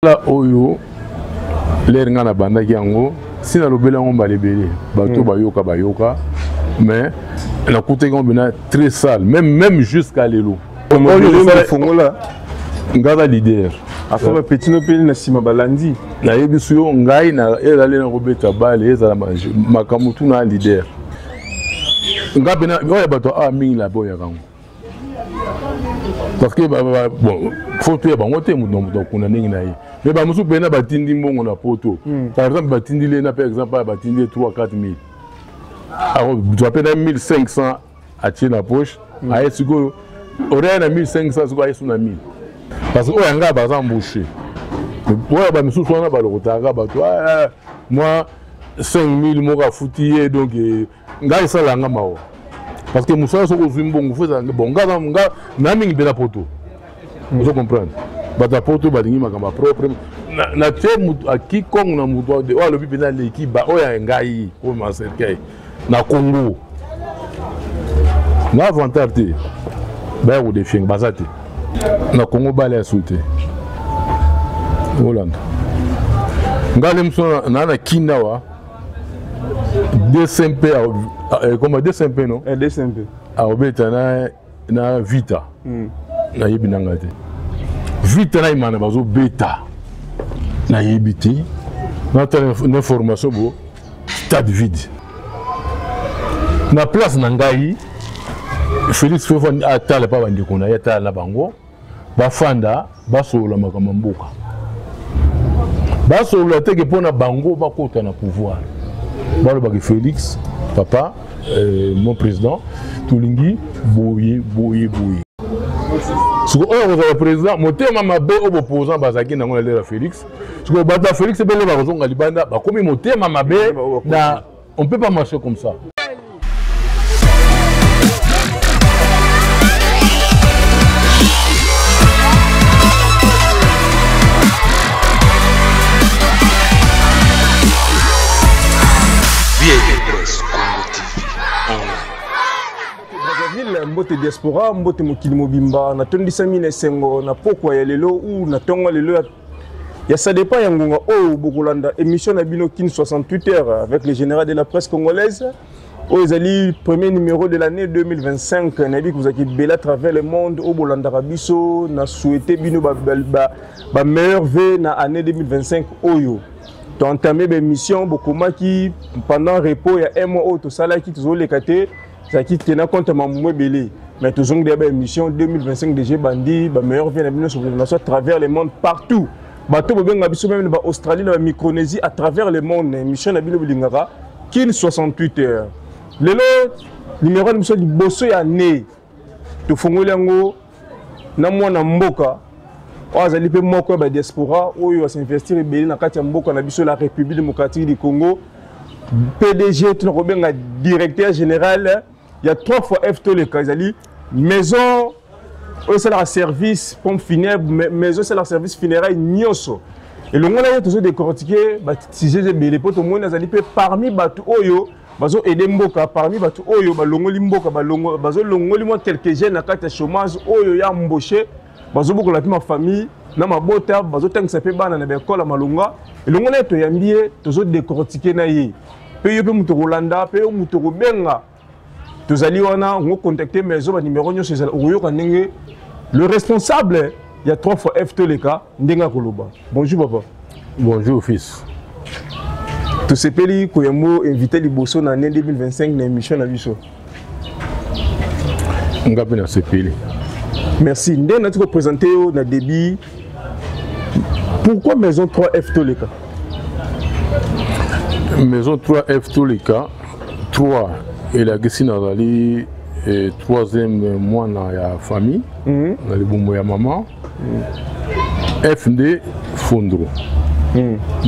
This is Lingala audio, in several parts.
La oyo lere ngai nabandaki yango si nalobeli yango mbala ebele bato bayoka bayoka, mais nakutaki yango mpena très sale, même jusqu'à lelo. Fongola. Ngai aza leader. Afa bapeti no mpe na nsima balandi. Nayebisi yo, ngai ezali na kobeta bale, ezala makambo tuna leader. Ngai mpena oyo bato awa mingi na boyaka yango parce que bon, faut toya bango te, moto na moto akunda ndenge na ye, mais bamosusu mpena batindi mbongo na poto. Par exemple, batindi lena, par exemple, batindi ye 3 4 000, akozwa mpe na 1500, atie na poche. Aye sikoyo oreya na 1500, sikoyo aye su na 1000, parce que oyo yanga baza embauché. Oyo bamisusu wana balokotaka bato mwa 5000 moko afuti ye. Donc ngai esala yanga mawa, parce que mosala soki ozwi mbongo fo ezala bon. Nga na mingi mpe na poto, ozo comprendre, bato ya poto balingi makambo ya propre. Na tie motu akikongo na motu oyo alobi mpenza aleki ba oyo ya ngai oyo ma cercueil na Congo na avantage te. Baya kodéfier, baza te na Congo, bale ya su te. Olanda ngai le mosu naa na kinda wa DCMP, comme DCMP no. Eh, DCMP. Akobeta na Vita. Nayebi nanga te, Vita na Imana bazobeta, nayebi te. Natala na information bo stade vide. Na place na ngai, Félix Fefa atala mpa bandeko na ye, atala na bango, bafanda, basolola makambo ya mboka. Basolola teke mpo na bango bakota na pouvoir, balobaki: "Félix papa, mon président, tolingi boye boye boye." Siko oyo kozala président, motema mabe oyo boposant bazalaki nango na lera Félix, sikoyo bato ya Félix ebele bakozonga libanda, bakomi motema mabe na. On peut pas marcher comme ça. VIP Presse Congo TV Online. Brazzaville, mbote diaspora, mbote mokili mobimba. Natondisami na esengo na pokwa ya lelo ou na ntongo lelo ya, ça dépend ya ngonga oyo bokolanda émission na bino Kin 68 heures avec le général de la presse congolaise. Oyo ezali premier numéro de l'année 2025. Nayebi kozalaki ebele à travers le monde oyo bolandaka biso. Na souhaité bino ba meilleurs vœux na année 2025 oyo toentame baémission. Bokomaki pendant repos ya un mois oyo tosalaki, tozoleka te, ezalaki tena compte mamumu ebele, mais tozongi deya baémission. 2025 déjà ebandi. Bameilleurs vœux na bino nyonso à travers le monde partout, bato bobenga biso même na baAustralie, na baMicronésie, à travers le monde, na émission na bino bolingaka Kin 68 heures. Lelo numéro na biso liboso ya année, tofongoli yango na mwana mboka oyo azali mpe moko ya badiaspora oyo asinvestir ebele na kati ya mboka na biso, la République démocratique du Congo, PDG, tuna kobenga directeur général ya 3 fois F Toleka. Ezali maison oyo esalaka service pompe funèbre, maison esalaka service funéraille nyonso. Elongo na ye, tozodécortiquer basujets ebele mpo tomoni azali mpe parmi bato oyo bazoaider mboka, parmi bato oyo balongoli mboka, bazolongoli mwa quelques jeunes na kati ya chômage oyo ya embauché, bazobokola mpe mafamille na mabota, bazotangisa mpe bana na baekole ya malonga. Elongo na ye, toyambi ye, tozodécortiquer na ye. Mpe yo mpe moto kolanda, mpe yo moto kobenga, tozali wana ngo contacter maison, banuméro nyonso ezala. Okoyoka ndenge le responsable ya 3 fois F Toleka ndenge akoloba. Bonjour papa. Bonjour fils. Tosepeli koyambo invité liboso na année 2025 na émission na biso. Nga mpe nasepeli. Merci. Nde nati koprésente yo na début, pourquoi maison 3F Toleka? Maison 3F Toleka, 3 elakisi nazali troisième mwana ya famille na libumu ya mama. F nde Fondro.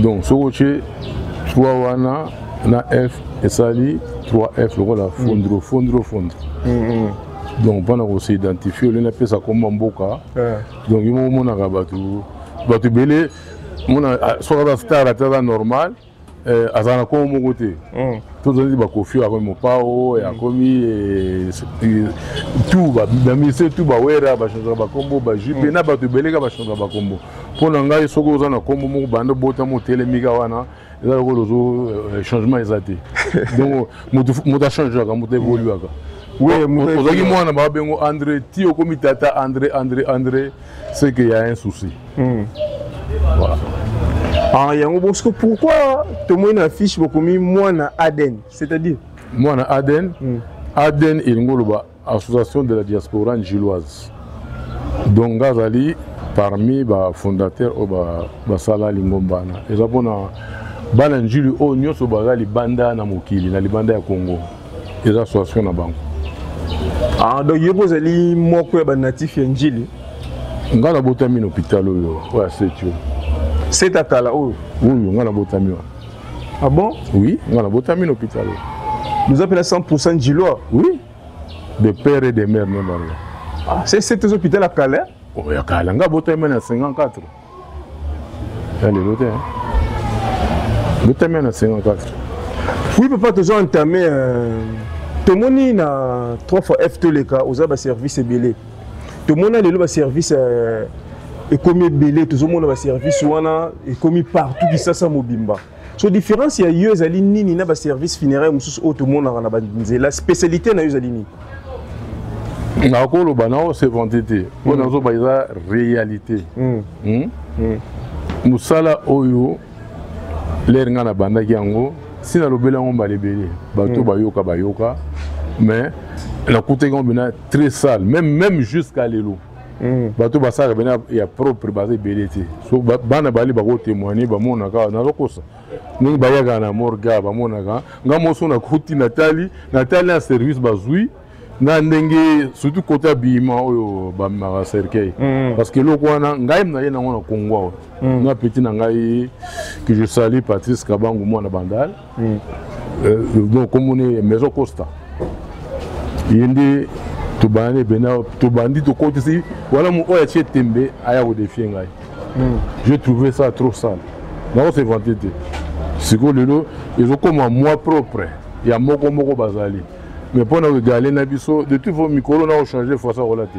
Donc soki otie 3 wana na F, esali 3F, lokola Fondro, Fondro, Fondro. Donc mpona kos'identifier, olingi napesa komba mboka. Donc yo moko omonaka bato, bato ebele mona soki aza star ate aza normal. Azala na nkombo moko te. Tozali bakofi, akomi Mopao, akomi tout, baministre tout, bawera bachangeaka bakombo, bajupe na bato ebeleka bachangeaka bakombo. Mpo na ngai, soki oza na nkombo moko, banda obotama, otelemika wana, eza lokola ozo changement eza te. Donc moto achangeaka, moto évoluaka. Ozalaki mwana, babengo André, ti okomi tata, André, André, André, c'est qu'il y a un souci. Voilà. Ah, yango bon, pourquoi tomoni na affiche bokomi mwana Aden, c'est-à-dire? Mwana Aden. Aden elingi oloba Association de la diaspora njiloise. Donc nga azali parmi bafondateur oyo basala lingomba wana. Eza mpona bana Njili oyo nyonso baza libanda na mokili, na libanda ya Congo. Eza association na bango. Ah, donc yo mpo ozali moko ya banatif ya Njili? Nga nabotami na hôpital oyo, oyo ya Setio. Seta kala oyo? Oyo nga nabotami wana. Ah bon? Oui, nga nabotami na hôpital oyo. Nous appelons 100% Njilois? Oui, de père et de mère nde bango. Ah, c'est cet hôpital ya kala? Oyo ya kala. Nga botami na 54, ya lelo te. Botami na 54. Oui papa, tozo entamé tomoni na 3 fois F toleka, oza baservice ebele. Tomona lelo baservice ekomi ebele, tozomona baservice wana ekomi partout Kisasa mobimba. So différence ya yo ezali nini na baservice funéraire mosusu oyo tomonaka na banzela? Spécialité na yo ezali nini? Nakoloba nao se vanter te, mpo nazoba eza réalité. Mosala oyo, lere ngai nabandaki yango, si nalobeli yango mbala ebele, bato bayoka bayoka, mais nakutaki yango mpena très sale, même jusqu'à lelo. Bato basalaka pena ya propre baza ebele te. So bana bali bakotémoigne, bamonaka nazokosa ndenge bayaka na morgue, bamonaka nga moso nakuti, natali natali na service bazwi na ndenge, surtout côté habillement oyo bamemaka cercueil, parce que eloko wana ngai naye nango na Congo awa na petit na ngai que je salue, Patrice Kabangu, mwana Bandal. Donc komoni Maison Costa, ye nde tobandi pena, tobandi tokotisi wana. Oyo atie tembe aya kodéfier ngai. J'ai trouvé ça trop sale. Nako se vanter te. Sikoyo lelo ezokóma mwa propre, ya moko moko bazali, mais mpo na koégaler na biso de tout, faut mikolo na kochange façon kola te.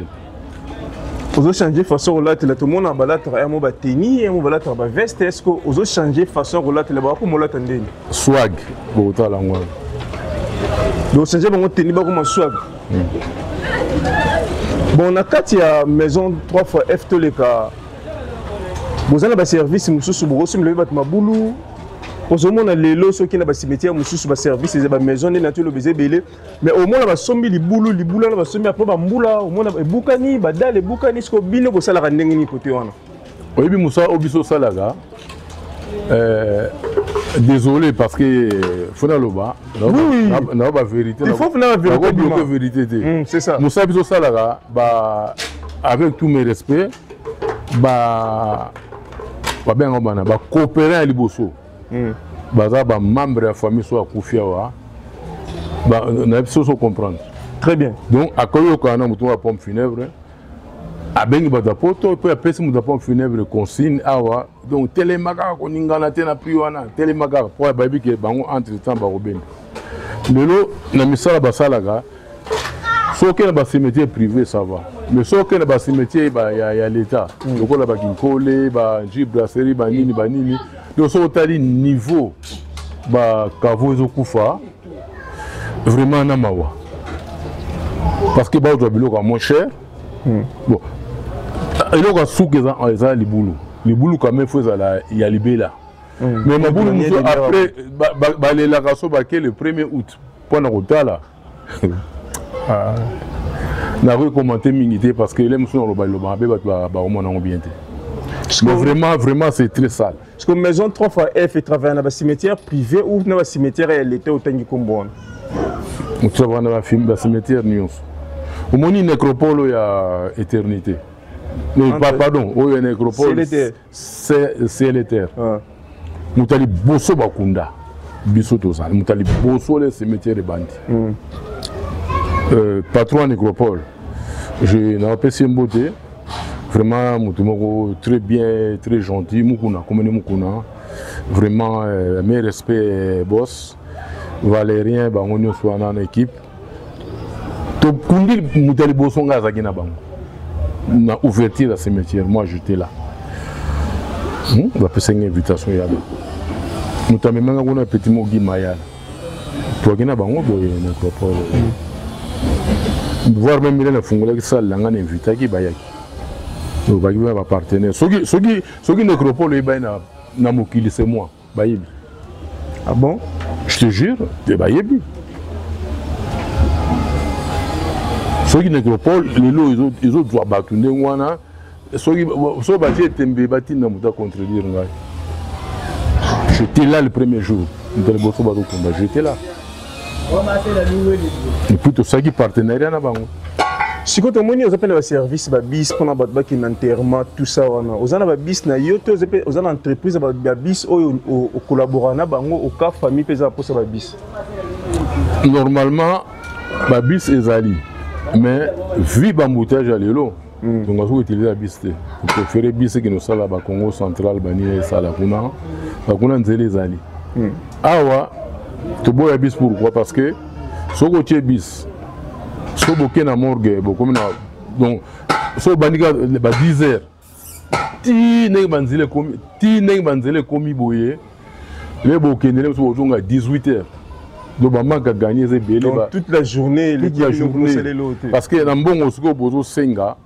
Ozochange façon kolatela. Tomona balataka ya mo bateni, ya mo balataka baveste. Est ce que ozochange façon kolatela, bakoma olata ndeni? Swag, bokotala yango wana. Donc ochange bango teni, bakoma swag. Bon, na kati ya maison 3 fois F toleka, boza na baservice mosusu, bokosomela mpe bato mabulu. Ozomona lelo soki na bacimetière mosusu, baservice eza, bamaison nde na toloba eza ebele, mais omona basombi libulu, libulu wana basombi, après bambula omona ebukani, badale ebukani. Siko bino bosalaka ndenge nini kote wana? Oyebi mosala oyo biso osalaka, désolé, parce que faut naloba na bavérité. Il faut na vérité. Bloquer vérité te. C'est ça. Mosala biso osalaka ba, avec tous mes respects, ba babenga bana bacoopérant ya liboso baza bamembre ya famille. So akufi awa, nayebi so so comprendre. Très bien. Donc akoyokana na motu ya pompe funèbre, abengi bato ya poto mpe apesi moto ya pompe funèbre consigne awa. Donc telema kaka, koningana te na prix wana, telema kaka, mpo bayebi ke bango entre temps bakobenda. Lelo na misala basalaka, soki na bacimetière privé, ça va, mais soki na bacimetière ya l'État, lokola bakinkole, banji brasserie, banini banini, donc soki otali niveau bacaveau ezokufa, vraiment na mawa, parce que bazwa biloko ya moins cher. Bon, eloko ya suka eza libulu. Libulu quand même faut ezala ya libela, mais mabulu mosusu après balelaka so bake le 1er août mpona kotala. Nakoki commenter mingi te, parce que ele mosusu naloba liloba mabe, bato bakomona yango bien te. Mais vraiment, vraiment, c'est très sale. Parce que maison 3 fois F etravaille na bacimetière privé ou na bacimetière ya l'État otangi kombo wana? Otravaille na bacimetière nyonso. Omoni nécropole oyo ya éternité, pardon, oyo ya nécropole ciel et terre, moto ya liboso bakunda biso tozali moto ya liboso le cimetière ebandi. Patron ya nécropole, je napesi ye mbote, vraiment moto moko très bien, très gentil, Mukuna, komoni Mukuna. Vraiment, mes respects, boss. Valérien, bango nyonso wana na équipe. Tokundi moto ya liboso ngai azalaki na bango na ouverture ya cimetière. Moi, j'étais là. Bapesaki nga invitation ya ba moto amemanga kuna, petit mogi mayala, toaki na bango boye nécropole, voire même ile nafungolaki salle na ngai, na invitaki, bayaki, baki bana bapartenaire. Soki nécropole oyebani na mokili, c'est moi, bayebi. Ah bon? Je te jure, te bayebi. Soki nécropole lelo ezozwa bato ndenge wana, soki batie etembe, batinda moto acontredire ngai. J'étais là le premier jour, moto ya liboso bazokumba, j'étais là. Et puis tosalaki partenariat na bango. Sikoyo tomoni oza mpe na baservice, babus mpona bato bakende enterrement, tout ça wana. Oza na babus na yo te, oza mpe oza na entreprise ya babus oyo okolabora na bango oka famille mpe eza na mposa babus? Normalement babus ezali, mais vu baembouteillage ya lelo, donc azoki utiliser bus te. Préféré bus ekende osala bacongo central, banini esala kuna, bakuna nzela ezali. Awa toboya bus. Pourquoi? Parce que soki otie bus, soki boke na morgue, bokomi na, donc soki obandi kaka ba 10 heures ti ndenge banzela ekomi, ti ndenge banzela ekomi boye, le bokende le mosusu bozonga 18 heures. Donc bamanque à gagner eza ebele. Donc toute la journée? Toute la journée, parce que na mbongo sikoyo bozosenga,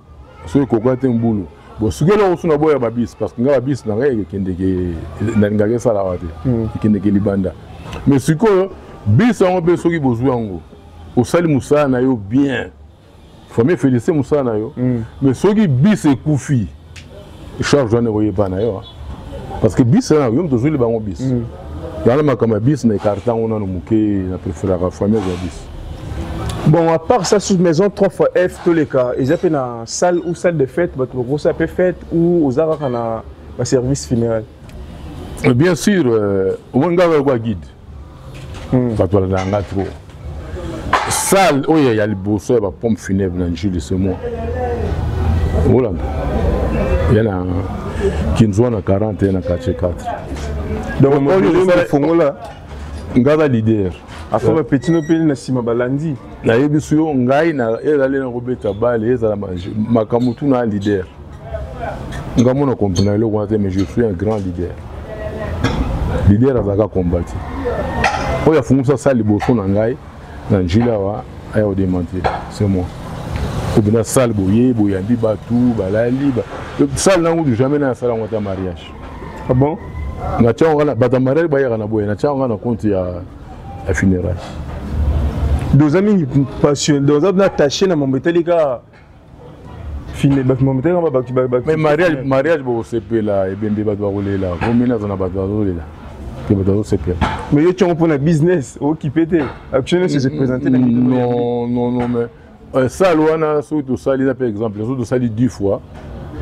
soki ekoka te mbulu. Bon, soki eloko mosusu na boya babus, parce que nga babus na ngai ekendeke, nalingaka esalaka te, ekendeke libanda. Mais sikoyo bus yango mpe, soki bozwi yango, osali mosala na yo bien, famille félicité mosala na yo. Mais soki bus ekufi, charge wana ekoyeba na yo, parce que bus wana yo moto ozwili bango bus. Yana makambo ya bus na écarte yango nano moke, na préféraka famille azwa bus. Bon, à part ça, sous maison 3 fois F toleka, eza mpe na salle ou salle de fête, bato bakosala mpe fête, ou oza kaka na baservice funéraire? Bien sûr, omoni ngai kwa guide, bato balandaka nga trop. Salle oyo ya liboso ya bapompe funèbre na Njili, c'est moi. Olanda ya na Kinzwa na 40 na quartier 4. Donc fongola. Nga aza leader. Afa bapeti no mpe na nsima balandi. Nayebi so yo ngai ezali na kobeta bale, ezala makambo tu na leader. Nga mona comprendre eloko wana te, mais je suis un grand leader. Leader azalaka kombati oyo afungisa sa liboso na ngai na Njili awa, aya kodémentir, c'est moi. Obina salle boye, boyambi bato, balali salle nango, du jamais na asala yango ata mariage. Ah bon? Natia yango bato ya mariage bayaka na boye, natia yango na compte ya funéraille. Doza mingi passion, doza na attaché na mambo etali kaka Mais mariage bokosepela, ebembe bato bakolela, komina aza na bato bazolela te, bato bazosepela. Mais yo tiongo mpona business, okipe te action nyonso se présente na Non, non, non, mais salle wana, soki tosali na par exemple, soki tosali 10 fois,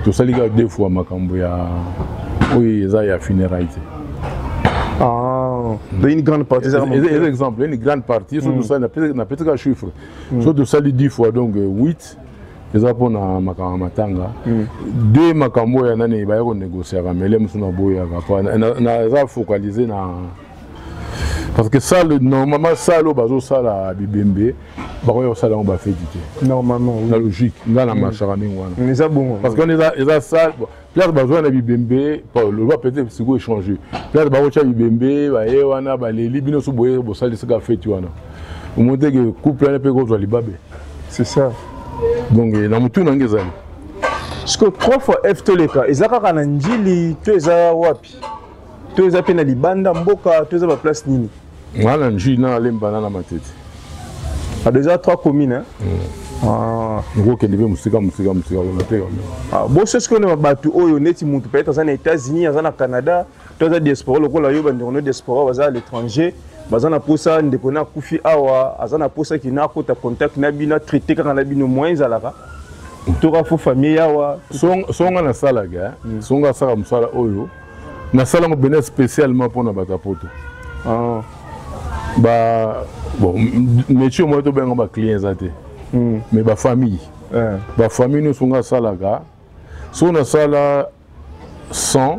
tosali kaka deux fois makambo ya oyo eza ya funéraille te. Ah, donc une grande partie. Eza exemple, une grande partie, soki tosali, napesi kaka chiffre, soki tosali 10 fois, donc 8 eza mpona makambo ya matanga, deux makambo oyo ya nani baya konégociaka mele mosusu na boyaka eza focalisé na, parce que salle, normalement salle oyo bazosala bibembe, bakoya kosala yango bafeti te. Normalement. Na logique nga na marchaka ndenge wana. Eza bongo. Parce que wana eza salle, place bazwa na bibembe, loba peut-être sikoyo échanger place, bakotya bibembe, baye wana, baleli bino so boye, bosalisaka feti wana, omoni teke couple wana mpe kozwa libabe. C'est ça. Donc na motu nange ezali. Sikoyo 3 fois F toleka eza kaka na Njili to eza wapi? To eza mpe na libanda mboka, to eza baplace nini? Nga na Njili, na Lemba, na Matete. Ah, déjà trois communes, hein? Ah. Okokende mpe mosika, mosika, mosika kuna te. Ah, boso sikoyo na bato oyo neti motu peut-être aza na États-Unis, aza na Canada, to aza diaspora lokola yo, bandeko no diaspora baza à l'étranger, baza na posa, ndeko na akufi awa, aza na posa kina akota contact na bino, atraite kaka na bino, moyen ezalaka toka fo famille awa? Songa nasalaka, songa asala mosala oyo nasalango pene spécialement mpona bato ya poto. Ba bon, métier moko tobenga baclient eza te, mais bafamille, bafamille nyonso nga asalaka, so nasala 100.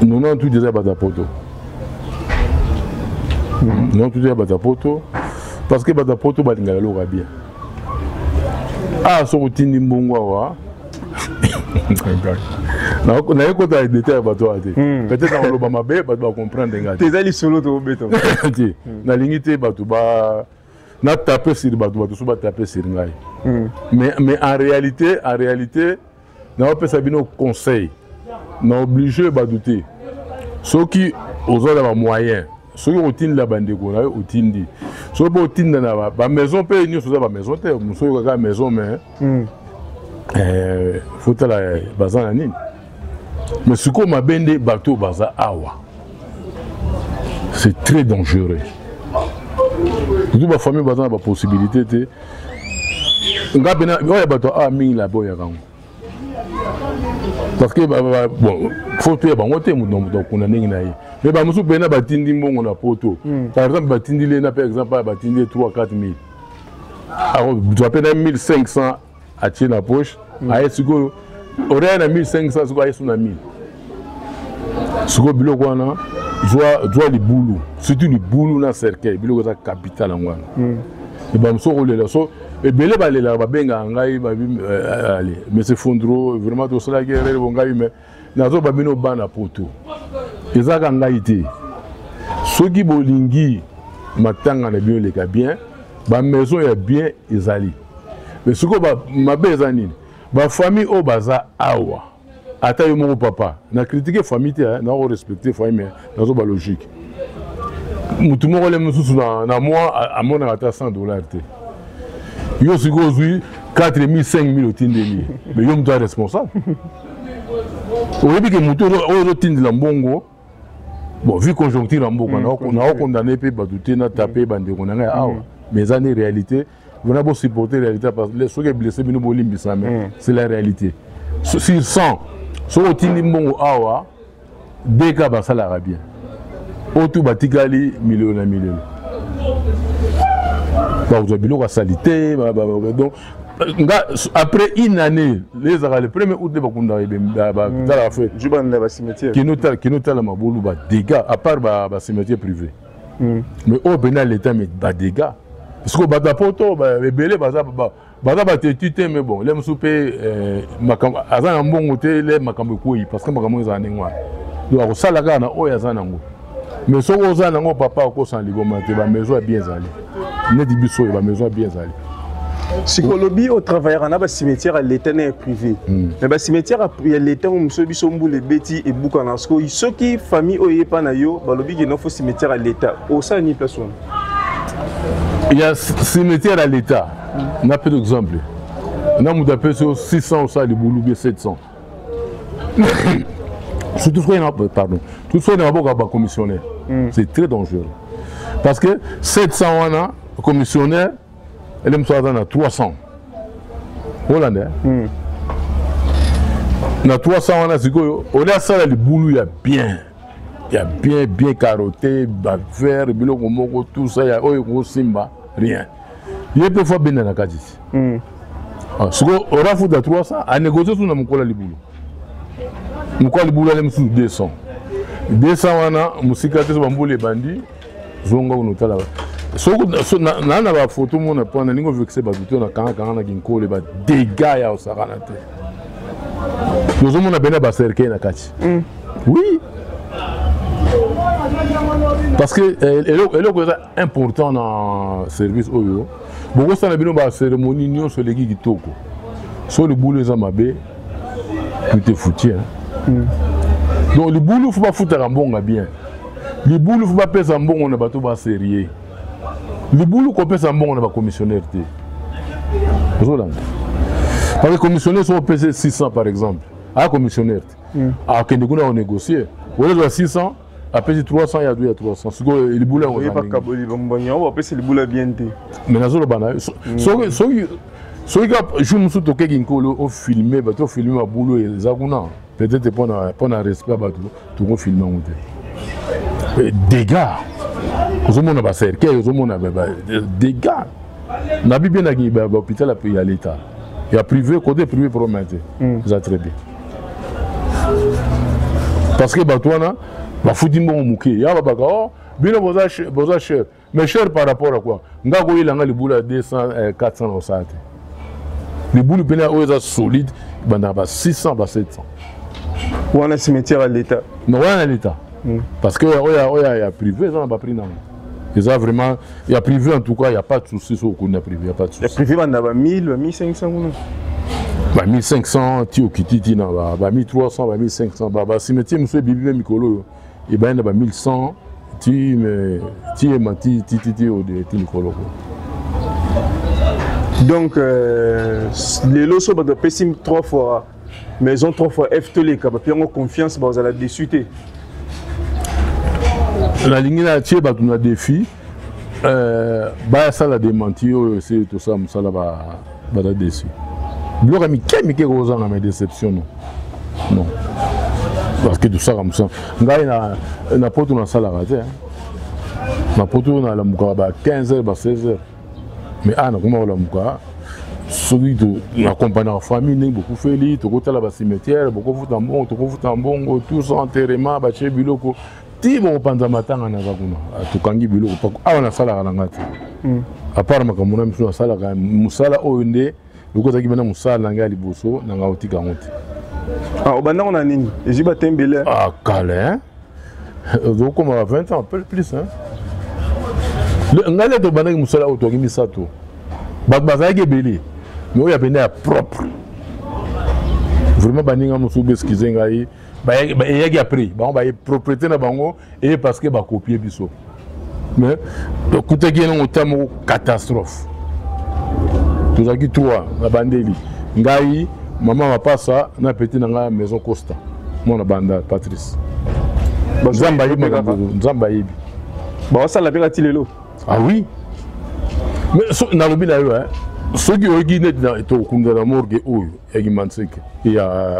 98 eza bato ya poto. 98 eza bato ya poto, parce que bato ya poto balingaka eloko ya bien. Ah, soki otindi mbongo awa, naye kota détail ya bato wana te. Peut-être nakoloba mabe, bato bacomprendre nga te. Eza lisolo tobeta. Te, nalingi te bato ba natape sur bato, bato so batape sur ngai. Mais en réalité naopesa bino conseil, na oblige bato te. Soki oza na bamoyen, soki otindela bandeko na yo, otindi. Soki mpe otinda na bamaison mpe nyonso, eza bamaison te, mosusu kaka maison, mais fotala baza na nini. Mais sikoyo mabe nde bato baza awa, c'est très dangereux, surtout bafamille baza na bapossibilité te. Nga mpena oyo bato awa mingi la boyaka yango, parce que bon, faut toya bango te, moto na moto akunda ndenge na ye. Mais bamosusu mpena batindi mbongo na poto. Par exemple batindi lena, par exemple batindi ye 3 4 000, akozwa mpe na 1500, atie na poche. Aye sikoyo oreya na 1500, sikoyo aye so na 1000. Sikoyo biloko wana, zwa libulu, surtout libulu na cercueil, biloko eza capital yango wana. Bamosusu kolela so ebele, balelaka, babengaka ngai babi: "Allez, monsieur Fondro, vraiment tosalaki erreur." Bo ngai, mais nazoba bino bana poto, ezalaka ngai te. Soki bolingi matanga na bino eleka bien, bamaison ya bien ezali. Mais sikoyo mabe eza nini? Bafamille oyo baza awa, ata yo moko papa, na critique famille te, nakorespecte famille, mais nazoba logique. Motu moko le mosusu na mois amonaka ata 100 $ te. Yo sikoyo ozwi 4000, 5000, otindeli, mais yo moto responsable, oyebi ke motu oyo ozotindela mbongo, bon, vu conjoncture ya mboka, naokondane mpe bato te, natape bandeko na ngai awa, mais eza nde réalité. Vraiment bosupporter réalité, parce que soki eblesse bino, bolimbisa, mais c'est la réalité. Sur 100, soki otindi mbongo awa, deka basalaka bien, oyo tu batikali milelo na milelo, bakozwa biloko ya saleté. Donc nga, après une année, ezalaka le premier août nde bakundaka, batalaka fe. Jubanda bacimetière. Kino tala mabulu, badégâts, à part bacimetière privé, mais oyo mpena l'état, mais badégâts. Parce que bato ya poto ebele baza batetu te. Mais bon, le mosusu mpe makambo aza na mbongo te, le makambo ekwei, parce que makambo ezala ndenge wana. Donc akosala kaka na oyo aza nango. Mais soki oza nango, papa, okosala liboma te. Bamaison ya bien ezali, neti biso oyo, bamaison ya bien ezali. Sikoyo olobi otravaillaka na bacimetière ya l'état na ya privé, mais bacimetière ya l'état ngo mosusu, biso mbula ebeti, ebukana. Sikoyo soki famille oyo eyepa na yo balobi ke nofo cimetière ya l'état, osala nini place wana? Il y a cimetière à l'état, na pe exemple na moto apesi yo 600, osala libulu, bien 700, surtout soki na, pardon, tout soki na maboko ya bacommissionnaire, c'est très dangereux, parce que 700 wana, commissionnaire ele mosusu aza na 300, olanda na 300 wana. Sikoyo oli asala libulu ya bien, ya bien bien carotté, bavert, biloko moko, tout ça ya oyo ekosimba rien, ye mpe fo abenda na kati ti. Sikoyo orafuta 300, anégocie su na mokolo ya libulu. Mokolo ya libulu ale mosusu 200, 200 wana mosika te. So bambula ebandi, zonga kuna otala. Soki naa na bafoto mona mpo nalingi ovexe bato te, nakangakanga na kinkole, badégâts ya osakana te. Tozomona pene bacercueil na kati. Oui, parce que eloko eza important na service oyo, bokosala bino bacérémonie nyonso eleki kitoko, so libulu eza mabe, tout est foutu, hein? Donc libulu, fo bafutaka mbongo bien. Libulu, fo bapesa mbongo na bato basérieux. Libulu, kopesa mbongo na bacommissionnaire te, ozolanda? Parce que commissionnaire, soki opesa 600 par exemple, aya commissionnaire te, akende kuna konégocier, olezwa 600, apesi 300, ya ya 300. Sikoyo libulu yango? Yango bapesi libulu bien te. Mais nazoloba na yo, soki ka jour mosusu tokeki nkolo, ofilme bato, ofilme mabulu eza kuna, peut-être mpona respect ya bato, tokofilme yango te. Dégâts, ozomona bacercueil, ozomona dégâts. Nabi bien naki bahôpital ya l'état, ya privé, côté privé problème te, eza très bien. Parce que bato wana bafuti mbongo moke, ya babaka oh bino boza boza cher, mais cher par rapport à quoi? Nga koyela nga libulu ya 200, 400 na osala te. Libulu mpena oyo eza solide bandaka ba 600, ba 700. Wana cimetière ya l'État? Non, wana ya l'État. Parce que oyo ya privé eza na baprix nango, eza vraiment ya privé. En tout cas, y a pas de souci. So okunda privé, y a pas de souci. Ya privé banda ba 1000, ba 1500 kuna. Ba 1500 ti okiti ti na ba 1300, ba 1500. Ba cimetière mosusu ebibi mpe mikolo oyo ebandi na ba 1100 ti me ti ema ti ti ti ti ode ti likolo ko. Donc lelo so bato bapesi 3 fois maison 3 fois F toleka, bapi yango confiance, bazala déçu te. Nalingi natie bato na défi, bayasala démenti oyo esi tosala mosala, baza déçu. Biloko ya mike mike kozanga, mais déception non, non, parce que tosala mosala. Ngai na poto nasalaka te. Na poto nalamukaka ba 15 heures, ba 16 heures, mais awa nakoma kolamuka soki naaccompagnaka famille ndenge bokufeli, tokotala bacimetière, bokofuta mbongo, tokofuta mbongo, tout ça, enterrement, batie biloko ti bokopanza matanga, naza kuna, tokangi biloko. Awa nasalaka na nga te, à part makambo na miso. Nasalaka mosala oyo nde loko ezalaki mpena mosala na ngai ya liboso na ngai, otika yango te. Obandango na nini? Ezwi batembele? Ah, kala, ozokoma ba 20 ans plus, hein. Ngai nde tobandaki mosala oyo, toki misato, bato bazalaki ebele, mais oyo ya pene ya propre vraiment, baninga mosusu baexcuse ngai, eyaki après bango, baye propriété na bango eye parce que bakopie biso, mais tokutaki ye nango ta moko catastrophe. Tozalaki trois na bandeli: ngai, mama mapasa na petit na ngai Maison Costa, mwana banda Patrice. Nzambe ayebi makambo, Nzambe ayebi. Baosala mpe kati lelo? Ah oui, mais so, nalobi na yo, soki oyoki neti tokunda na morgue oyo ya Kimanseke ya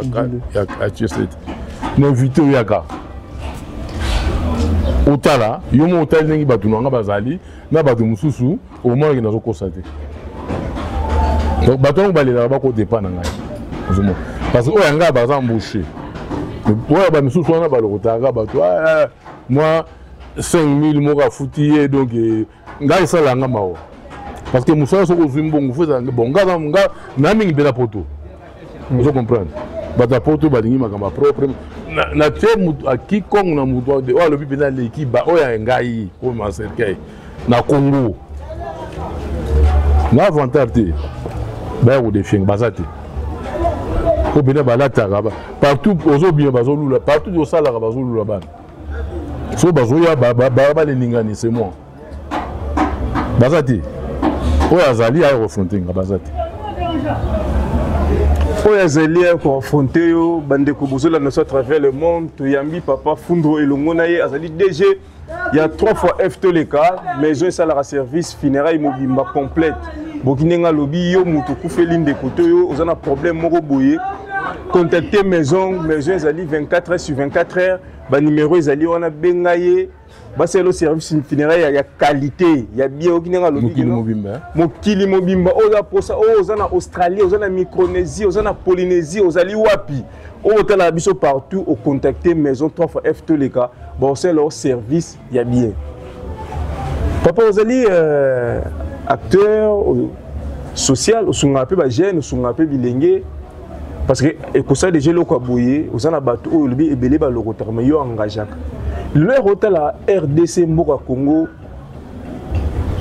Chesete, na invité oyaka otala yo mo, otali ndenge bato na nga bazali na bato mosusu, omonaki nazokosa te. Donc bato yango balelaka, bakota epa na ngai, ozomona, parce que oyo ya ngai baza embauché, oyo bamisusu wana balokotaka bato mwa 5000 moko afuti ye. Donc ngai esala yanga mawa, parce que mosala soki ozwi mbongo fo ezala bon. Nga nga na mingi mpe na poto, ozo comprendre, bato ya poto balingi makambo ya propre. Na tie mutu akikongo na mutu oyo alobi mpenza aleki ba oyo ya ngai oyo cercueil na Congo na avantage te, baya kodéfier, baza te. Po mpena balataka partout, ozobima bazolula partout, osalaka bazolula bana so bazoya balelingani, c'est moi, baza te. Oyo azali aya koaffronter nga, baza te. Oyo azali ya koaffronter yo. Bandeko bozolanda so à travers le monde, toyambi papa Fundro elongo na ye, azali DG ya 3 fois F toleka, maison esalaka service funéraille mobimba complète. Boki ndenge alobi, yo moto okufeli ndeko to yo oza na problème moko boye, contacte maison. Maison ezali 24 heures sur 24 heures, banimero ezali wana, benga ye, basala service funéraire ya qualité, ya bien. Oki ndenge alobi. Mokili mobimba. Mokili mobimba. Oyo oza posa, oyo oza na Australie, oza na Micronésie, oza na Polynésie, ozali wapi, oyo otalaka biso partout, ocontacte maison 3 fois F toleka, baosala service ya bien. Papa, ozali acteur social, osungaka mpe bajeune, osungaka mpe bilenge, parce que ekosala déjà eloko ya boye. Oza na bato oyo olobi ebele balokotaka, mais yo engageaka. Lelo ere otala RDC, mboka Congo,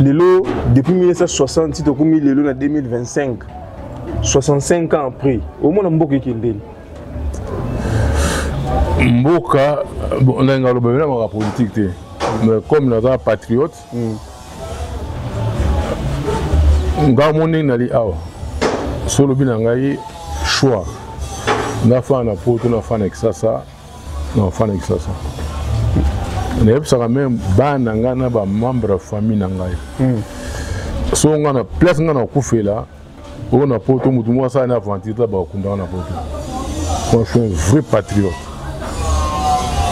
lelo depuis 1960 ti tokomi lelo na 2025, 65 ans après, omona mboka ekendeli? Mboka, bon, ndenge aloba bena maka politique te, mais comme naza patriote, nga mo ndenge nali awa, so olobi na ngai choix, nafana na poto, nafana Kisasa, nafana Kisasa. Nayebisaka même bana ngai na bamembre ya famille na ngai, so nga na place nga nakufela oyo na poto, motu moko asala na aventure ta, bakundanga na poto. Moi, je suis un vrai patriote.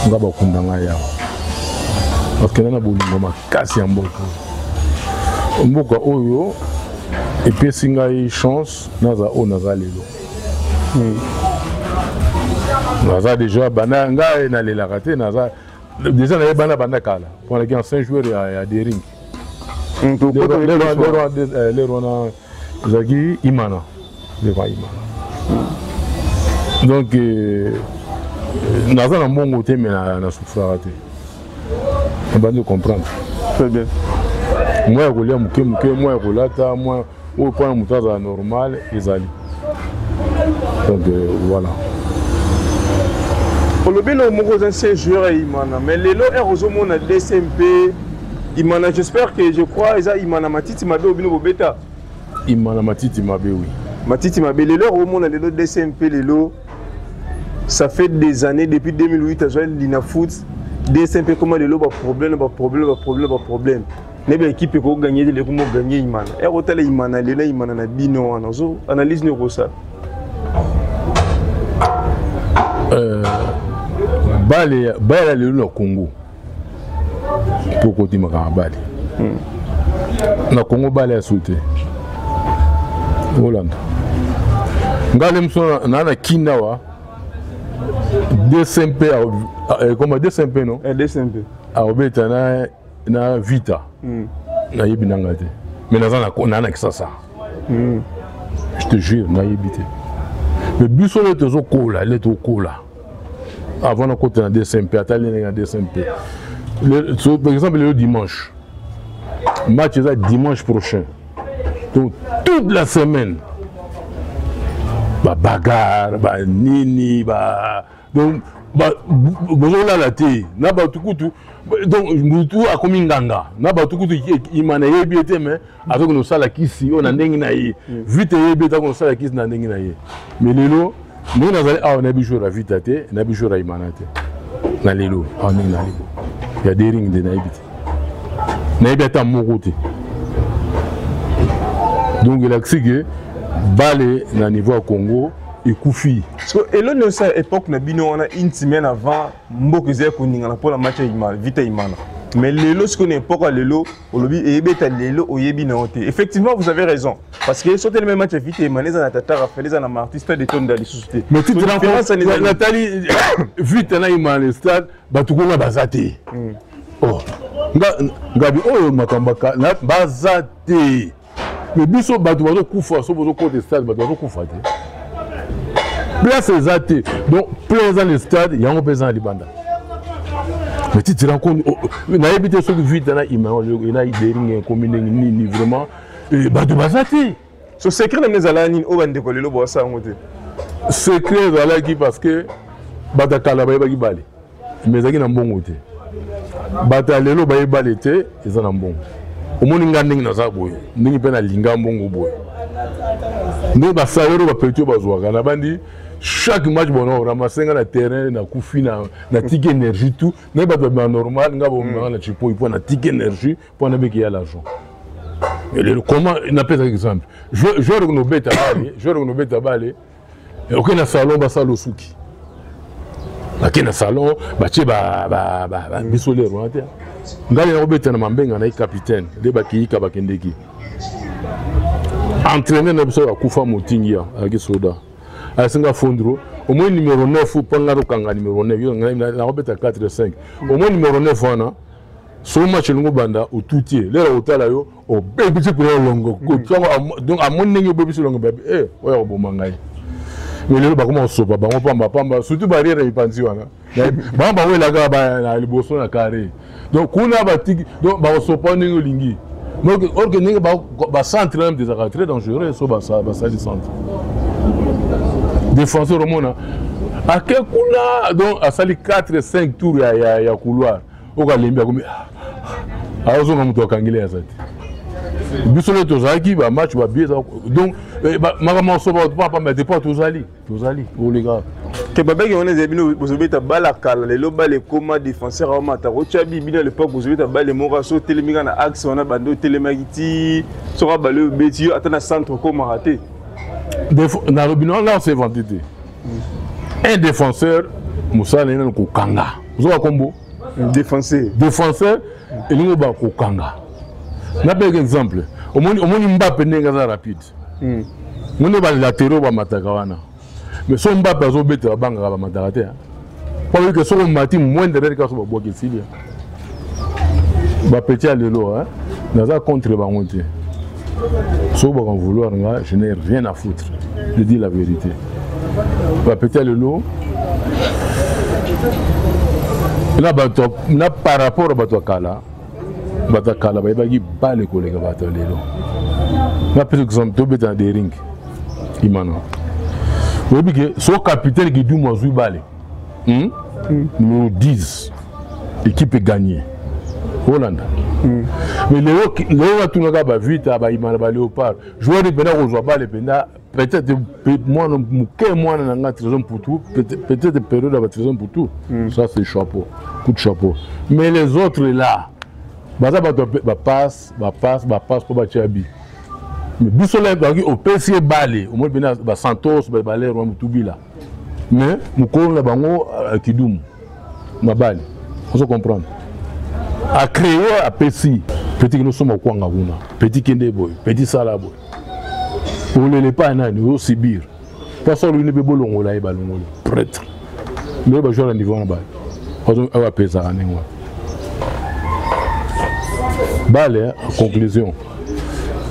Nga bakunda ngai awa parce que nga na bolingo makasi ya mboka. Mboka oyo epesi ngai chance naza oyo naza lelo. Naza déjà banda ngai nalelaka te, naza déjà nayebana banda kala mpo naki ancien joueur ya Daring. Lero wana ezalaki Imana, lero ya Imana. Donc naza na mbongo te, mais nasouffraka te, nabandi comprendre. Très bien. Mwa ya kolia moke moke, mwa ya kolata, mwa oyo mpona moto azala normal ezali. Donc voilà. Olobi eloko moko, oza ancien joueur ya Imana, mais lelo ere ozomona DCMP Imana, j'espère que, je crois, eza Imana matiti mabe oyo bino bobeta. Imana matiti mabe, oui. Matiti mabe. Lelo ere omona lelo DCMP lelo, ça fait des années, depuis 2008 azwa Linafoot, DCMP koma lelo baproblème, baproblème, baproblème, baproblème. Ne baéquipe ekoganye te, leko moganye Imana. Ere otala Imana lelo, Imana na bino wana, ozo analyse nini okosala? Bale bale lelo na Congo, mpo kotimaka bale na Congo, bale ya su te. Olanda ngai le moso naa na Kini awa, DCMP ekoma DCMP, no? DCMP. Akobeta na Vita, nayebi nanga te, mais naza naa na Kisasa. Je te jure, nayebi te. Mais biso le tozokola, le tokola avant nakota na DCMP, ata lendenge na DCMP. Par exemple lelo dimanche, match eza dimanche prochain, donc toute la semaine babagarre, banini, ba donc bozolala te na bato kutu. Donc mutu akomi nganga na bato kutu. Imana eyebi ye te, mais azokende kosala kisi oyo na ndenge na ye. Vite eyebi ete akende kosala kisi na ndenge na ye. Mais lelo ndenge nazali awa, nayebi jour ya Vita te, nayebi jour ya Imana te. Na lelo awa ndenge nali bo ya Daring nde nayebi te, nayebi ata moko te. Donc elakisi ke bale na niveau ya Congo ekufi. So elo nyonso ya époque na bino wana, une semaine avant, mboka ezali koningana mpona match ya Imana, Vita Imana. Mais lelo sikoyo, na époque ya lelo, olobi eyebeta lelo, oyebi na yo te. Effectivement, vous avez raison, parce que soki telemi match ya Vita Imana, eza na Tata Raphael, eza na Marti, stade etonda lisusu te. Mais natali Vita na Imana, stade bato kuna baza te. Oh, ngabi oyo makambo baza te. Mais biso bato bazokufa so bozokota stade, bato bazokufa te, place eza te. Donc plein eza na stade yango mpe eza na libanda. Mais ti tu rencontre, nayebi te soki Vita na Imana na Daring ekomi ndenge nini. Vraiment bato baza te. So secret na bino ezalaka nini oyo bandeko lelo bawasa yango te? Secret ezalaki parce que bato ya kala bayebaki bale, mais ezalaki na mbongo te. Bato ya lelo bayebi bale te, eza na mbongo. Omoni nga ndenge naza boye, ndenge mpe nalinga mbongo boye, ndenge basalaire oyo bapeti oyo bazwaka, nabandi chaque match bona ramase nga na terrain, nakufi, natiki énergie tout naye. Bato babima normal, nga bomaka na chipoi mpo natiki énergie mpo nabeki ya l'argent. Lelo comment? Napesaka exemple: joueur nobeta bale, joueur nobeta bale, oke na salon, basala osuki, bake na salon, batie biso lero wana te. Ngai nakobeta na Mambenga, naye capitaine nde bakeyika, bakendeki entraîneur na biso akufa, motingi ya azalaki soda, asenga Fondro au moins numéro 9 mpo nga tokanga numéro 9. Nakobeta 4 5, au moins numéro 9 wana. So match elingo banda, otuti ye lelo, otala yo obebisi mpena elongo. Donc amoni ndenge obebisi elongo, babi e oyo akoboma ngai. Mais lelo bakoma kosopa bango pamba pamba, surtout barrière ya mipanzi wana. Bango bawelaka na liboso na carré, donc kuna batiki, donc bakosopa ndenge olingi. Or que ndenge bacentre même ezalaka très dangereux. So basali centre, défenseur omona ake kuna, donc asali 4 5 tour ya couloir oyo, alembi, akomi azonga, moto akangeli aza te. Biso nde tozalaki bamatch babie, donc makambo nyonso pamba te, mpo tozali oleka. Ke babeki wana ezali bino bozobeta bala kala. Lelo bala ekoma défenseur aomata kotya bi. Bino à l'époque bozobeta bale moko, so otelemi kaka na axe wana, bande otelemaki ti soki abale obeti yo, ata na centre okomaka te. Nalobi no, là on s'est vanté te. Un défenseur, mosala na ye nano kokanga. Ozoka kombo défenseur. Défenseur elingi oba kokanga. Napeka exemple: omoni, omoni Mbappe ndenge aza rapide, moni balatéraux bamataka wana. Mais so Mbappe azobeta, babangaka, bamataka te. Po ke soki omati, moindre erreur kaka, so babwaki, esili. Bapeti ya lelo, naza contre bango te. Soki baka vouloir nga, je n'ai rien à foutre, je dis la vérité. Bapeti ya lelo na bato na par rapport bato ya kala, bato ya kala bayebaki bale koleka bato ya lelo. Napesa exemple, tobeta na Daring Imana, oyebi ke so capitaine Kidumu azwi bale, Numéro 10, équipe egagné, olanda. Mais lelo, lelo natunaka baVita, baImana, baLéopard, joueur mpena kozwa bale mpenza, peut-être mwana moke, mwana na nga Trésor Mputu, peut-être période ya baTrésor Mputu, ça c'est chapeau, coup de chapeau. Mais les autres là, baza bato bapasse, bapasse, bapasse mpo batia bi. Mais biso la bazalaki, opesi ye bale, omoni mpena baSantos, balere wa motubila. Mais mokolo na bango Kidumu na bale, ozo comprendre, acréé, apesi petit, kende osomba kwanga kuna, petit kende boye, petit sala boye, olele pa nani ozosibir mposo olini mpe bolongola ye, balongoli prêtre. Lelo bajoueur na niveau wana bale oyo apesaka ndenge wana bale. Conclusion,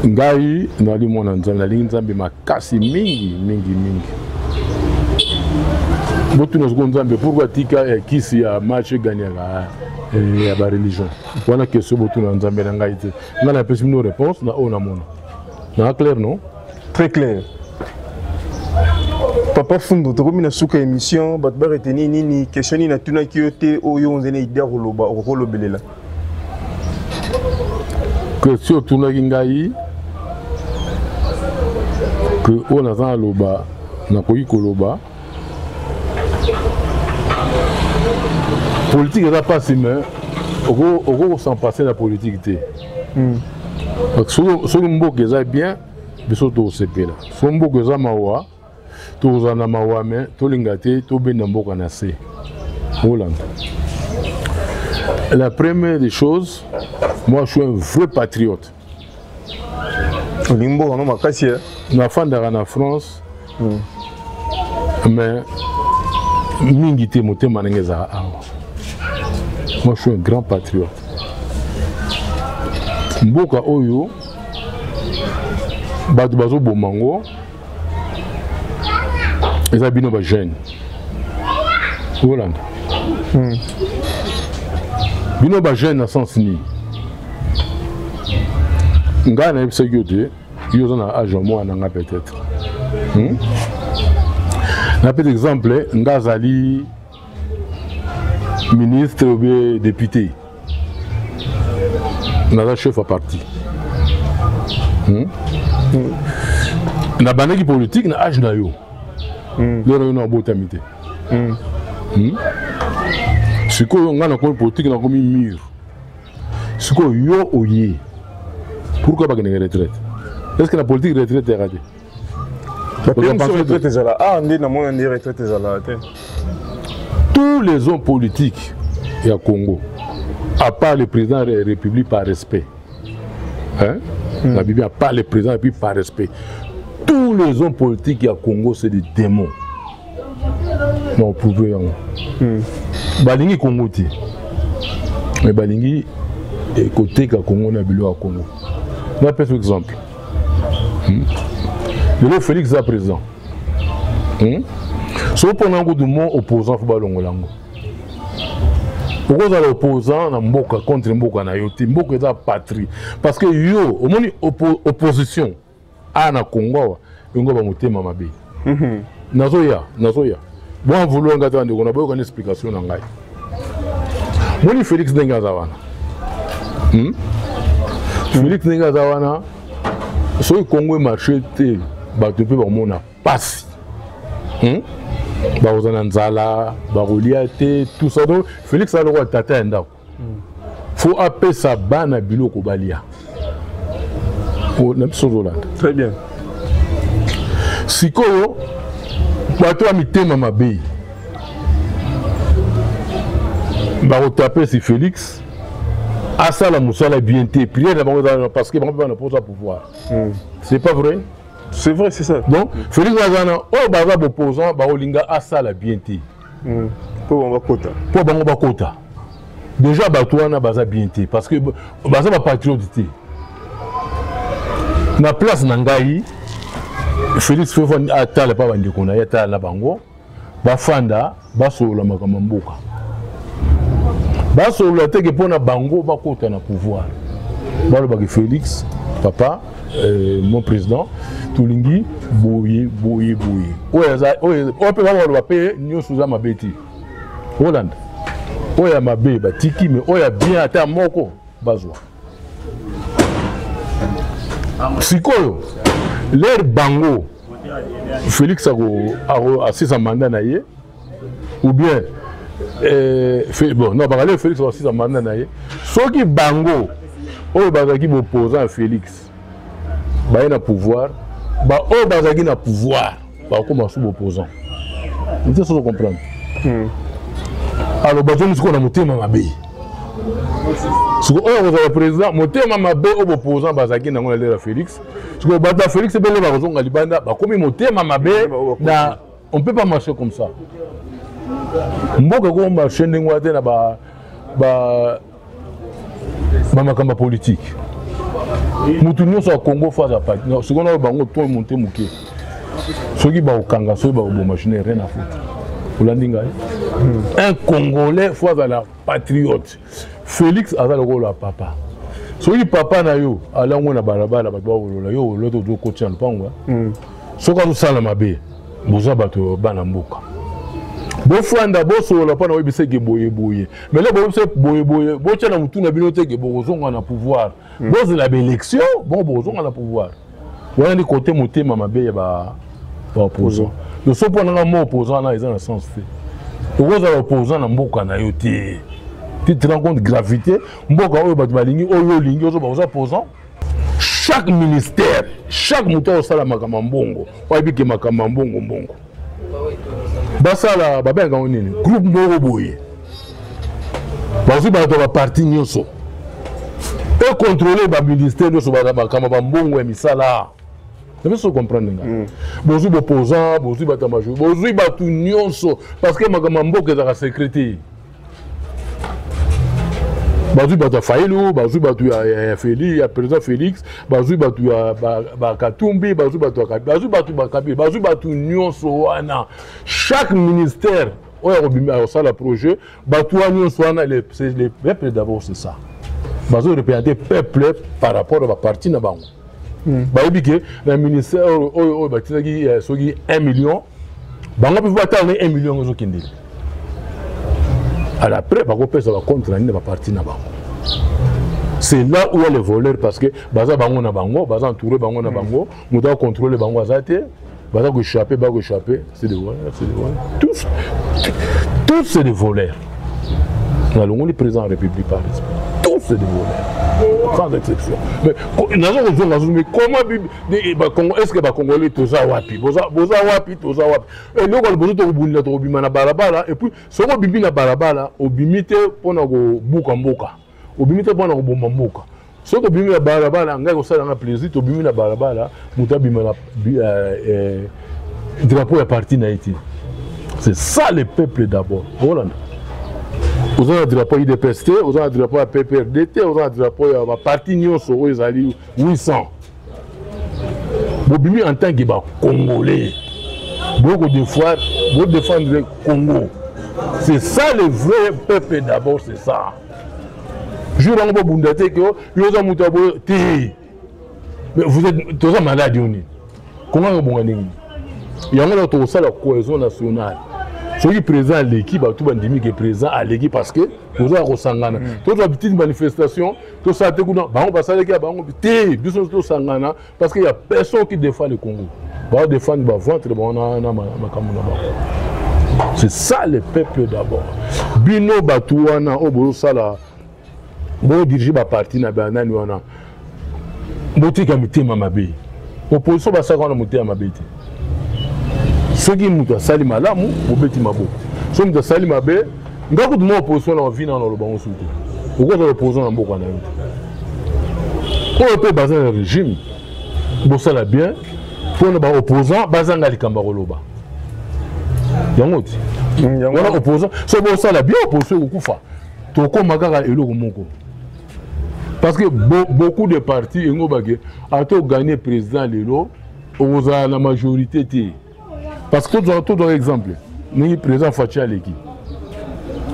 ngai nali mwana Nzambe, nalingi Nzambe makasi mingi mingi mingi. Botuna sikoyo Nzambe pourquoi atika kisi ya match eganiaka ya bareligion wana. Question botuna Nzambe na ngai te. Ngai napesi bino réponse na oyo namona na clair, non? Très clair, papa Fundo. Tokomi na suka émission. Bato baretenir nini? Question nini natunaki yo te oyo onze na idée ya koloba, okokolobelela? Question otunaki ngai ke oyo naza naloba, nakoki koloba politique eza mpasi, mais okoki kos'en passer na politique te. Soki mboka eza bien, biso tokosepela. Soki mboka eza mawa, tokozala na mawa. Me tolinga te tobenda mboka na se. Olanda, la première des choses, moi je suis un vrai patriote. Olingi mboka no makasi. Nafandaka na France, mais mingi te, motema ndenge ezala awa. Moi je suis un grand patriote. Mboka oyo bato bazoboma ngo eza bino bajeune. Olanda, bino bajeune na sens nini? Ngai nayebisaki yo te, yo oza na age ya mwana nga peut-être, Napesa exemple, nga azali ministre ou bien député, naza chef ya parti, Nabandaki politique na age na yo. Lelo yo na obotami te. Sikoyo ngai nakomi politique, nakomi mûr. Sikoyo yo oye, pourquoi bakendeke retraite? Est ce que na politique retraite eyaka te? Retraite ezala ah nde namona nde retraite ezala te. Tous les hommes politiques ya Congo, à part le président de la République par respect, hein? La Bible, à part le président de la République par respect, tous les hommes politiques ya Congo, c'est des démons. Na prouve yango. Balingi Congo te, mais balingi koteka Congo na biloko ya Congo. Napesa exemple, Lelo Félix aza président, So mpona yango du mot opposant, fo balongola yango. Okozala opposant na mboka contre mboka na yo te. Mboka eza patrie. Parce que yo omoni opposition aya na Congo awa, yango bamotema mabe. Nazoya, nazoya bon vouloir nga te, bandeko na boyokani explication na ngai. Moni Félix ndenge aza wana, Félix ndenge aza wana, soki Congo emarche te, bato mpe bamona pasi, Bakozala na nzala, bakolia te, tout ça. Donc Félix aza lokola tata ya ndako, fo apesa bana biloko balia. Na biso ozolanda? Très bien. Sikoyo bato ya mitema mabe bakotape si Félix asala mosala bien te. Prière na bango eza parce que bango mpe bana mposa pouvoir. C'est pas vrai? C'est vrai, c'est ça. Donc Félix aza na oyo baza baopposant, bakolinga asala bien te. Mpo bango bakota. Mpo bango bakota. Déjà bato wana baza bien te, parce que baza bapatriote te. Na place na ngai, Félix faut atala mpa bandeko na ye, atala na bango, bafanda, basolola makambo ya mboka. Basolola teke mpona bango bakota na pouvoir. Balobaki: "Félix papa, mon président, tolingi boye, boye, boye." Oyo aza oyo mpe bakoloba mpe nyonso eza mabe te. Olanda oyo ya mabe batiki, mais oyo ya bien ata moko bazwa. Sikoyo lere bango Félix ako asisa mandat na ye ou bien bon, non, bakale Félix akosisa mandat na ye. Soki bango oyo bazalaki boopposant ya Félix baye na pouvoir, baoyo bazalaki na pouvoir bakokoma su boopposant te. Sozo comprendre? Alors bazongi sikoyo na motema mabe. Sikoyo oyo akozala président, motema mabe oyo boopposant bazalaki nango na lere ya Félix, sikoyo bato ya Félix ebele bakozonga libanda, bakomi motema mabe na. On peut pas marcher comme ça. Mboka ekomarche ndenge wana te na bamakambo ya politike. Motu nyonso ya Congo faut aza pati. Sikoyo na bango to monte moke, soki bakokanga, soki bakoboma, je n'ai rien à foutre. Olandi ngai? Un Congolais faut azala patriote. Félix aza lokola papa. Soki papa na yo alango na balabala, bato bakolola yo oloto ozokotia lupango. Soki azosala mabe, boza bato bana mboka, bofanda, bosolola mpo na oyebisa eke boye boye. Mais le boyebisa boye boye, botya na motu na bino te ke bokozonga na pouvoir. Bozela baélection, bongo bokozonga na pouvoir. Wana ndi kote motema mabe ya baopposant. Donc so mpo nanga mo opposant wana eza na sens te. Okozala opposant na mboka na yo te. Tu te rends compte gravité mboka oyo bato balingi, oyo olingi, ozoba oza opposant. Chaque ministère, chaque moto akosala makambo ya mbongo, oyebi ke makambo ya mbongo, mbongo basala, babengaka yango nini, groupe moko boye, bazwi bato ya baparti nyonso, econtrôle baministère nyonso, makambo bambongo ya misala. Nabiso comprendre ngai? Bozwi boposant, bozwi bato ya major, bozwi bato nyonso, parce que makambo ya mboka ezalaka secret te. Bazwi bato ya Fayulu, bazwi bato ya Félix, ya président Félix, bazwi bato ya Bakatumbi, bazwi bato ya, bazwi bato Bakabila, bazwi bato nyonso wana. Chaque ministère oyo akobima, akosala projet, bato wana nyonso wana, c'est le peuple d'abord, c'est ça. Bazo représenter peuple par rapport à baparti na bango. Bayebi ke na ministère oyo oyo batindaki soki 1 million, bango mpe batala na 1 million ezokendeli. Alors après bakopesa bacompte na nini na baparti na bango. C'est là où les voleurs, parce que baza bango na bango, baza entouré bango na bango, moto acontrôle bango aza te, baza koéchappe, bakoéchappe. C'est des voleurs, c'est des voleurs, tous, tous c'est des voleurs. Nalongoli président de la République par respect. Tous c'est des voleurs sans exception. Mais naza kozonga zuzu, mais comment est ce que bacongolais toza wapi? Boza wapi? Toza wapi? Eloko liboso, tokobundela, tokobima na balabala. Et puis soki obimi na balabala, obimi te mpona kobuka mboka, obimi te mpona koboma mboka. Soki obimi na balabala, ngai kosalanga plaisir, tobimi na balabala, moto abima na drapeau ya parti na ye te. C'est ça le peuple d'abord. Olanda, oza na drapeau UDPS te, oza na drapeau ya PPRD te, oza na drapeau ya baparti nyonso oyo ezali 800. Bobimi en tant que bacongolais, bokodéfendre, bodéfendre Congo. C'est ça le vrai peuple d'abord, c'est ça. Jour yango bobunda te ke yo oza moto ya boye te. Mais vous êtes, toza malade yo nini? Kongo akobonga ndenge yango na tokosala cohésion nationale. Soki président aleki, bato bandimi ke président aleki, parce que toza kosangana. Tozwa petite manifestation, tosala te kuna bango basalaki ya bango te. Biso nyonso tosangana, parce que y a personne qui défend le Congo. Baodéfendre baventre bango na makambo na bango. C'est ça le peuple d'abord. Bino bato wana oyo bozosala, bodirige baparti na banani wana, botika mitema mabe. Opposition basalaka wana motema mabe te. Soki moto asali malamu, bobeti maboko. Soki moto asali mabe, nga kutu mwa opposition na vi nano aloba ngo su te. Okozala opposition na mboka na yo te. Oyo mpe baza na régime, bosala bien. Mpona baopposant bazanga likambo ya koloba yango ti wana opposant so bosala bien, opposition ekokufa, tokóma kaka eloko moko, parce que beaucoup de partis engo bake ata oganye président lelo, okozala na majorité te, parce que tozwaka exemple ndenge président Fatshi aleki,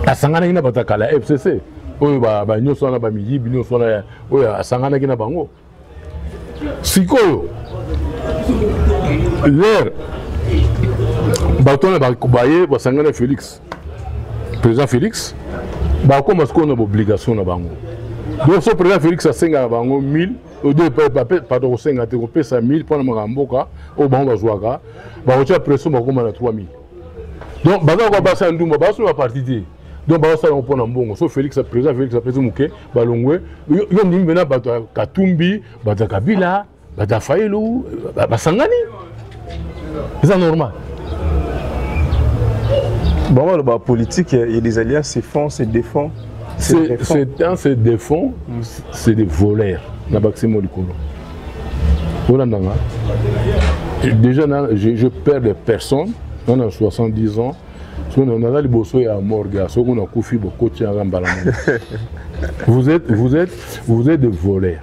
asanganaki na bato ya kala FCC oyo banyonso wana, bamiyibi nyonso wana oyo asanganaki na bango. Sikoyo lere bato wana baye basangani na Félix, président Félix, bakóma sikoyo na baobligation na bango. Donc so président Félix asengaka bango 1000, pardon, kosenga te, kopesa 1000 mpona makambo mboka oyo bango bazwaka, bakotia pression, bakóma na 3000. Donc baza kwa basi ya ndumba, baso baparti te, donc bazosala yango mpona mbongo. So Félix, président Félix apesi moke, balongwe. Yo ndimi mpena bato ya Katumbi, bato ya Kabila, bato ya Fayulu basangani, eza normal. Bon, la politique, il y a des alliances, se font, se défont. C'est un, c'est des fonds, c'est des voleurs. Na bakisi mo likolo olandanga déjà na, je perds des personnes. Nga na 70 ans, soki naza liboso ya morgue, soki nakufi, bokoti yanga mbala moko. Vous êtes des voleurs.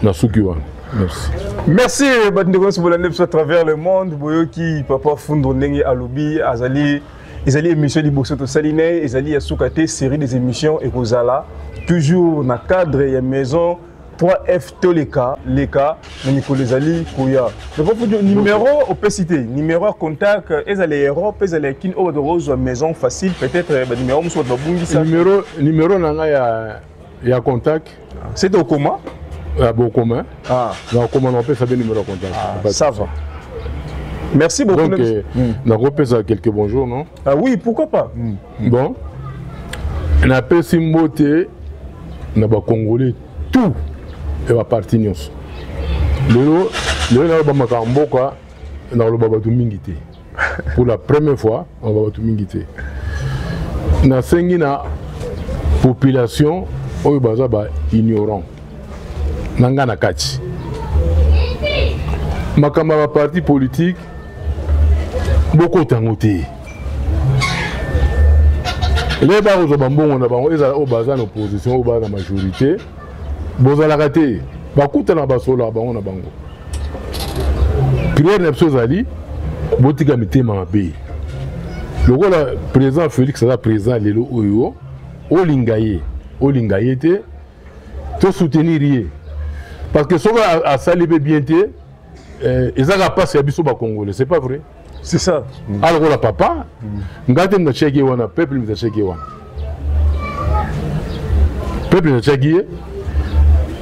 Na suki wana, merci. Merci bandeko nyonso bolandi biso à travers le monde. Boyoki papa Fundo ndenge alobi. Azali, ezali émission liboso tosali na ye, ezali ya suka te. Série des émissions ekozala toujours na cadre ya maison 3F. Toleka leka na mikolo ezali koya. Papa Fundo, numéro opesi te, numéro ya contact, ezala ya Europe, ezala ya Kini, oyo bato bakozwa maison facile, peut-être banuméro mosusu bato babungisa. Numéro na ngai ya contact. C'est okoma. Ya bokoma. Ah. Nakokoma, nakopesa be numéro ya contact. Ah, ça va, merci beaucoup. Donc nakopesa quelques bonjours, non? Ah oui, pourquoi pas. Bon, napesi mbote na bacongolais tout ya baparti nyonso. Lelo, lelo naloba makambo mboka, nakoloba bato mingi te. Pour la première fois nakoloba bato mingi te. Nasengi na population oyo baza baignorant na ngai na kati makambo ya baparti politique, bokota yango te. Le bakozwa bambongo na bango, ezala oyo baza na opposition, oyo baza na majorité, bozalaka te, bakutana, basololaka bango na bango. Prière na biso ezali botika mitema mabe. Lokola président Félix aza président lelo oyo, olinga ye, olinga ye te, tosoutenir ye, parce que soki asali mpe bien te, ezaka mpasi ya biso bacongolais, c'est pas vrai? C'est ça. Alokola papa ngai te, natiaki ye wana, peuple moto atiaki ye wana, peuple natiaki ye.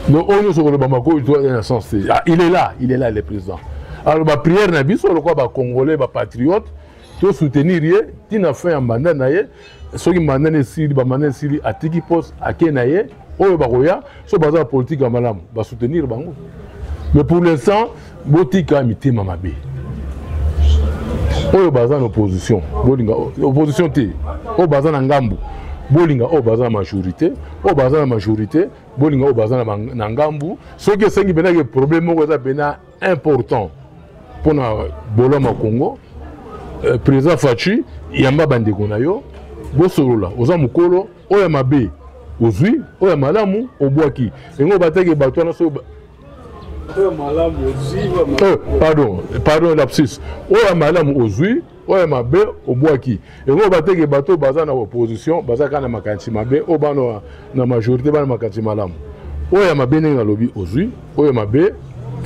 Donc oyo nyonso koloba makoyi to na sens te. Ah, il est là, il est là, le président. Alors baprière na biso lokola bacongolais, bapatriote, tosoutenir ye ntina fin ya mandat na ye. Soki mandat na esili, bamandat esili, atiki poste, ake na ye, oyo bakoya so baza na politique ya malamu, basoutenir bango. Mais pour l'instant botika mitema mabe. Oyo baza na opposition, bolinga opposition te. Oyo baza na ngambu, bolinga oyo baza na majorité. Oyo baza na majorité, bolinga oyo baza na ngambu. Soki esengi mpenaki problème moko eza mpena important mpona bolama Congo, président Fatshi, yamba bandeko na yo, bosolola. Oza mokolo, oyo ya mabe ozwi, oyo ya malamu obwaki. Yango bataki bato wana so. Oh, pardon, pardon, lapsus. Oyo ya malamu ozwi, oyo ya mabe obwaki. Yango bateke bato baza na opposition baza kaka na makanisi mabe, oyo bana na majorité bana makanisi malamu. Oyo ya mabe, ndenge nalobi, ozwi, oyo ya mabe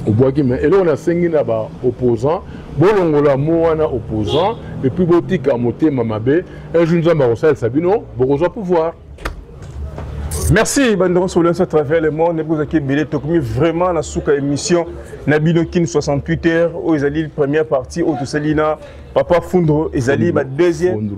obwaki. Mais eloko nasengi na baopposant, bolongola mo wana opposant et puis botika motema mabe. Un jour Nzambe akosalisa bino, bokozwa pouvoir. Merci bandeko nyonso à travers le monde, bozalaki ebele. Tokomi vraiment na suka émission na bino Kin 68 heures. Oyo ezali première partie oyo tosali na papa Fundo, ezali ba deuxième,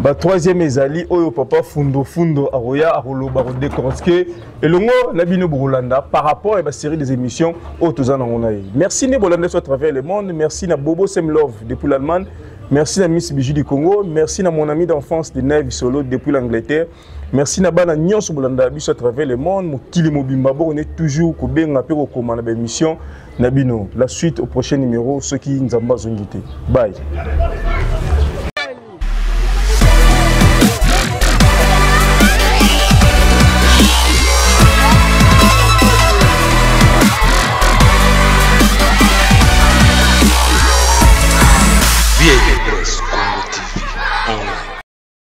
ba troisième ezali oyo papa Fundo Fundo akoya, akoloba, akodécortiquer elongo na bino. Bokolanda par rapport ya basérie des émissions oyo toza nango na ye. Merci nde bolanda biso à travers le monde. Merci na Bobo Sem Love depuis l'Allemagne, merci na Miss Bijou du Congo, merci na mon ami d'enfance de Neve Solo depuis l'Angleterre. Merci na bana nyonso bolanda biso à travers le monde, mokili mobimba bokone toujours kobenga mpe kokoma na baémission na bino. La suite au prochain numéro soki Nzambe azongi te. Bye.